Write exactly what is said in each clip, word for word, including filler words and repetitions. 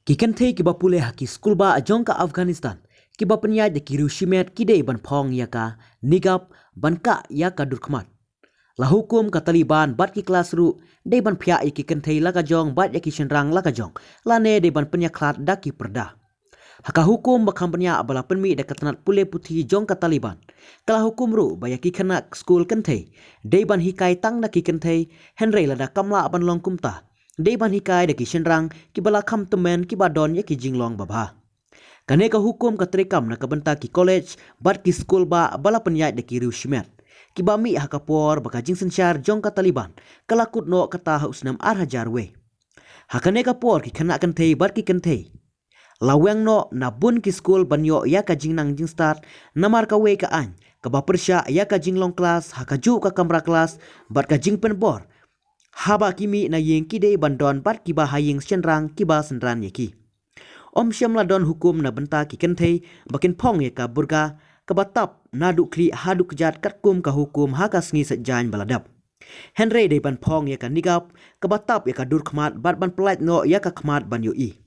Ki kynthei kiba pule ha ki skulbah jong ka Afghanistan kiba pynïaid da ki riew shimet ki dei ban phong ïa ka niqab ban kah ïa ka durkhmat. La hukum ka Taliban bad ki klas ruh dei ban phiah ïa ki kynthei la ka jong bad ïa ki shynrang la ka jong, lane dei ban pynïakhlad da ki pyrda. Ha ka hukum ba kham bniah ba la pynmih da ka tnat pule puthi jong ka Taliban, ka la hukum ruh ba ïa ki khynnah skul kynthei dei ban hikai tang da ki kynthei, hynrei lada kam lah ban long kumta, dei ban hikai da ki shynrang kiba la kham tymmen kiba don ïa ki jinglong babha. Kane ka hukum ka treikam na ka bynta ki college bad ki skulbah ba la pynïaid da ki riew shimet, kiba mih ha ka por ba ka jingsynshar jong ka Taliban ka la kut noh kata ha u snem ar hajar wei. Ha kane ka por ki khynnah kynthei bad ki kynthei la weng noh na bun ki skul ban ïoh ïa ka jingnang jingstad, namar kawei ka aiñ kaba pyrshah ïa ka jinglong klas ha kajuh ka kamra klas bad ka jingpynbor haba ki mih na ïing ki dei ban don bad kiba ha ïing shynrang kiba synran ïa ki. Ym shym la don hukum na bynta ki kynthei ba kin phong ïa ka burqa kaba tap naduh khlieh haduh kjat katkum ka hukum ha ka sngi Saitjaiñ ba la dep. Hynrei dei ban phong ïa ka niqab kaba tap ïa ka durkhmat bad ban pyllait noh ïa ka khmat ban ïohi.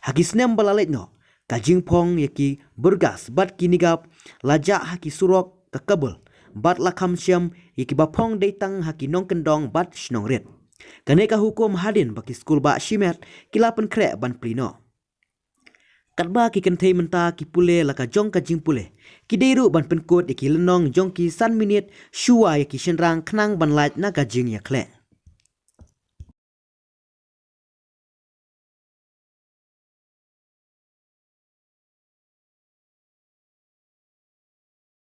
Ha ki snem ba la leit noh, ka jingphong ïa ki burqas bad ki niqab la jah ha ki surok ka Kabul, bad la kham shem ïa kiba phong dei tang ha ki nongkyndong bad shnong rit. Kane ka hukum hadien ba ki skulbah shimet ki la pynkhreh ban plie noh. Katba ki kynthei mynta ki pule la ka jong ka jingpule, ki dei ruh ban pynkut ïa ki lynnong jong ki san minit shuwa ïa ki shynrang khnang ban lait na ka jingïakhleh.